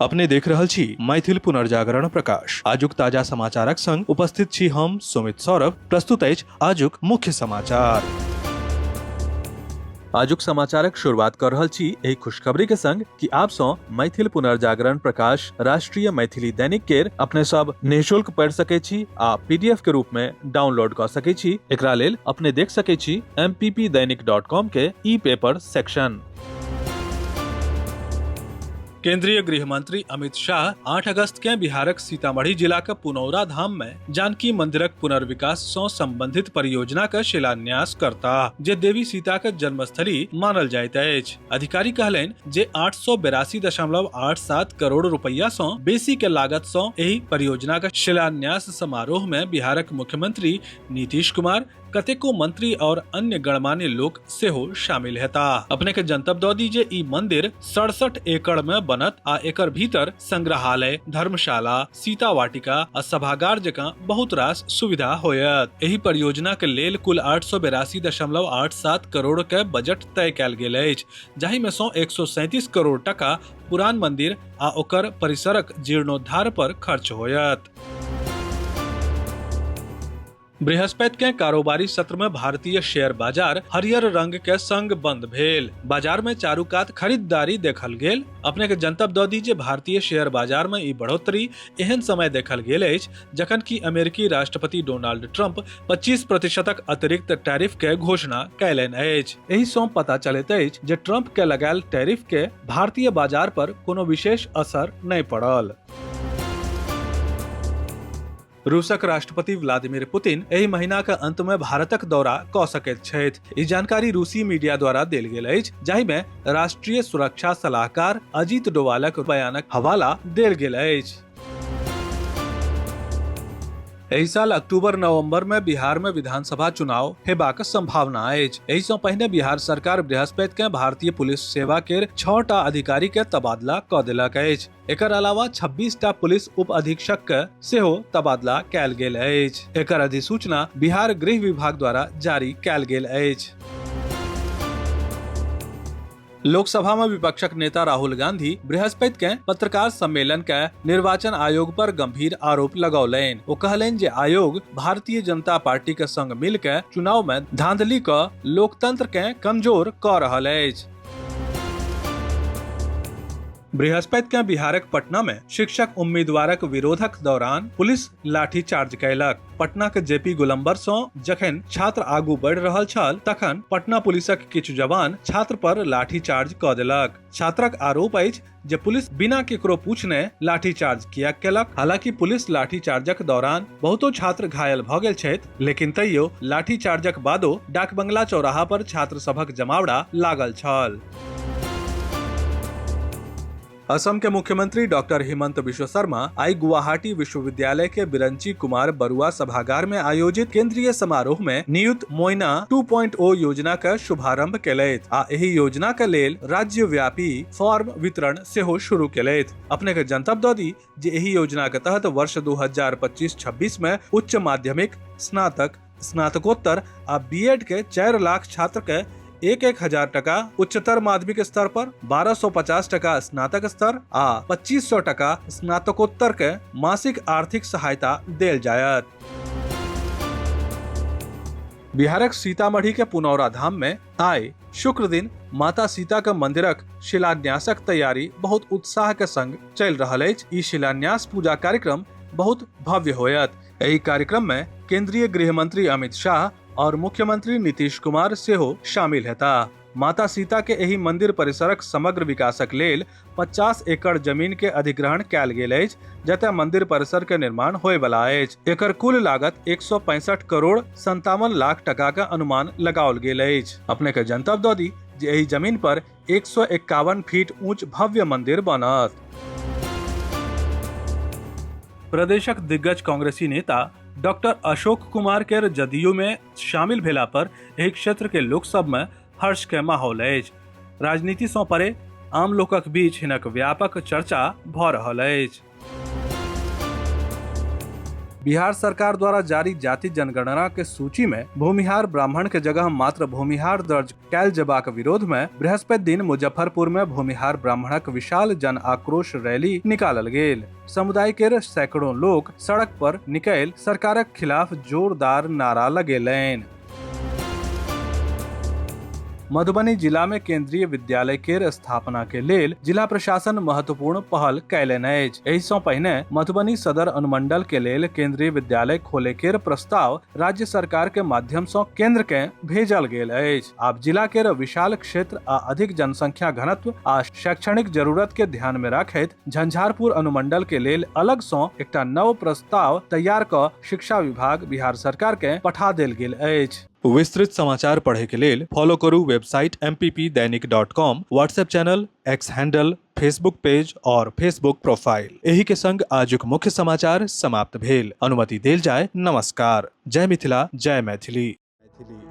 अपने देख रहल छी मैथिल पुनर्जागरण प्रकाश। आजुक ताजा समाचारक संग उपस्थित छी हम सुमित सौरभ। प्रस्तुत अछि आजुक मुख्य समाचार। आजुक समाचारक शुरुआत कर रहल छी एहि खुशखबरी के संग कि आप सँ मैथिल पुनर्जागरण प्रकाश राष्ट्रीय मैथिली दैनिक केर अपने सब निःशुल्क पढ़ि सकै छी आ पीडीएफ के रूप में डाउनलोड कऽ सकै छी। एकरा लेल अपने देख सकै छी mppdainik.com के ई पेपर सेक्शन। केंद्रीय गृह मंत्री अमित शाह 8 अगस्त के बिहारक सीतामढ़ी जिलाक पुनौरा धाम में जानकी मंदिरक पुनर्विकास सँ संबंधित परियोजना के शिलान्यास करता, जे देवी सीता के जन्मस्थली मानल जाइत अछि। अधिकारी कहलनि जे 882.87 करोड़ रुपया सँ बेसी के लागत सँ एहि परियोजना के शिलान्यास समारोह में बिहारक मुख्यमंत्री नीतीश कुमार, कतेको मंत्री और अन्य गणमान्य लोक सेहो शामिल हेता। अपने के जनतब दऽ दी जे ई मंदिर 67 एकड़ में बनत आ एकर भीतर संग्रहालय, धर्मशाला, सीता वाटिका आ सभागार जकाँ बहुत रास सुविधा होयत। एहि परियोजना के लेल कुल 882.87 करोड़ के बजट तय कयल गेल अछि, जाहि में सँ 137 करोड़ टका पुरान मंदिर आ ओकर परिसरक जीर्णोद्धार पर खर्च होयत। बृहस्पति के कारोबारी सत्र में भारतीय शेयर बाजार हरियर रंग के संग बंद भेल। बाजार में चारू कात खरीदारी देखल गेल। अपने के जनतब दऽ दी जे भारतीय शेयर बाजार में ई बढ़ोतरी एहन समय देखल गेल अछि जखन कि अमेरिकी राष्ट्रपति डोनाल्ड ट्रंप 25% अतिरिक्त टैरिफ के घोषणा कयलनि अछि। एहि सँ पता चलैत अछि जे ट्रंप के लगायल टैरिफ के भारतीय बाजार पर कोनो विशेष असर नहि पड़ल। रूसक राष्ट्रपति व्लादिमीर पुतिन एहि महीनाक अंत में भारतक दौरा कऽ सकैत छथि। ई जानकारी रूसी मीडिया द्वारा देल गेल अछि, जाहि में राष्ट्रीय सुरक्षा सलाहकार अजीत डोवालक बयानक हवाला देल गेल अछि। एहि साल अक्टूबर नवंबर में बिहार में विधानसभा चुनाव हेबाक संभावना अछि। एहि सँ पहिने बिहार सरकार बृहस्पति के भारतीय पुलिस सेवा के 6टा अधिकारी के तबादला कऽ देलक अछि। एकर अलावा 26 टा पुलिस उप अधीक्षक के सेहो तबादला कयल गेल अछि। एकर अधिसूचना बिहार गृह विभाग द्वारा जारी कयल गेल अछि। लोकसभा में विपक्षक नेता राहुल गांधी बृहस्पति के पत्रकार सम्मेलन के निर्वाचन आयोग पर गंभीर आरोप लगौलनि। ओ कहलनि जे आयोग भारतीय जनता पार्टी के संग मिल के चुनाव में धांधली क लोकतंत्र के कमजोर क रहल अछि। बृहस्पति के बिहारक पटना में शिक्षक उम्मीदवारक विरोधक दौरान पुलिस लाठीचार्ज कयलक। पटना के जेपी गोलंबर सँ जखन छात्र आगू बढ़ि रहल छल तखन पटना पुलिसक किछु जवान छात्र पर लाठीचार्ज कऽ देलक। छात्रक आरोप अछि जे पुलिस बिना केकरो पूछने लाठीचार्ज किएक केलक। हालांकि पुलिस लाठीचार्जक दौरान बहुतो छात्र घायल भऽ गेल छथि, लेकिन तैयो लाठीचार्जक बादो डाकबंगला चौराहा पर छात्र सभक जमावड़ा लागल छल। असम के मुख्यमंत्री डॉक्टर हिमंत बिश्व शर्मा आई गुवाहाटी विश्वविद्यालय के बिरंची कुमार बरुआ सभागार में आयोजित केंद्रीय समारोह में नियुक्त मोइना 2.0 योजना का शुभारंभ केलथि आ एहि योजना के लेल राज्यव्यापी फॉर्म वितरण सेहो शुरू केलथि। अपने के जनतब दऽ दी जे एहि योजना के तहत वर्ष 2025-26 में उच्च माध्यमिक, स्नातक, स्नातकोत्तर आ बीएड के 4 लाख छात्र के 1-1 हजार टका उच्चतर माध्यमिक स्तर पर, 1250 टका स्नातक स्तर आ 2500 टका स्नातकोत्तर के मासिक आर्थिक सहायता देल जायत। बिहारक सीतामढ़ी के पुनौरा धाम में आइ शुक्र दिन माता सीता के मंदिरक शिलान्यासक तैयारी बहुत उत्साह के संग चलि रहल अछि। ई शिलान्यास पूजा कार्यक्रम बहुत भव्य होयत। एहि कार्यक्रम में केंद्रीय गृह मंत्री अमित शाह और मुख्यमंत्री नीतीश कुमार सेहो शामिल हेता। माता सीता के एहि मंदिर परिसरक समग्र विकासक लेल 50 एकड़ जमीन के अधिग्रहण कयल गेल अछि, जतय मंदिर परिसर के निर्माण होय वाला अछि। एकर कुल लागत 165 करोड़ 57 लाख टका के अनुमान लगाओल गेल अछि। अपने के जनतब दऽ दी जे एहि जमीन पर 151 फीट ऊंच भव्य मंदिर बनत। प्रदेशक दिग्गज कांग्रेसी नेता डॉक्टर अशोक कुमार के जदयू में शामिल भेला पर एहि क्षेत्र के लोक सब में हर्ष के माहौल अछि। राजनीति सँ परे आम लोकक बीच हिनक व्यापक चर्चा भऽ रहल अछि। बिहार सरकार द्वारा जारी जाति जनगणना के सूची में भूमिहार ब्राह्मण के जगह मात्र भूमिहार दर्ज कैल जेबाक विरोध में बृहस्पति दिन मुजफ्फरपुर में भूमिहार ब्राह्मणक विशाल जन आक्रोश रैली निकालल गेल। समुदाय के सैकड़ों लोग सड़क पर निकल सरकारक खिलाफ जोरदार नारा लगेलनि। मधुबनी जिला में केंद्रीय विद्यालय केर स्थापना के लेल जिला प्रशासन महत्वपूर्ण पहल कयलनि अछि। एहि सं पहिने मधुबनी सदर अनुमंडल के लेल केंद्रीय विद्यालय खोले केर प्रस्ताव राज्य सरकार के माध्यम सं केंद्र के भेजल गेल अछि। आब जिला केर विशाल क्षेत्र आ अधिक जनसंख्या घनत्व आ शैक्षणिक जरूरत के ध्यान में राखैत झंझारपुर अनुमंडल के लेल अलग सं एकटा नव प्रस्ताव तैयार क शिक्षा विभाग बिहार सरकार के पठा देल गेल अछि। विस्तृत समाचार पढ़े के लेल फॉलो करू website mppdainik.com, WhatsApp channel, X handle, Facebook page और फेसबुक प्रोफाइल। एही के संग आजुक मुख्य समाचार समाप्त भेल। अनुमति देल जाय। नमस्कार। जय मिथिला, जय मैथिली। मैथिली।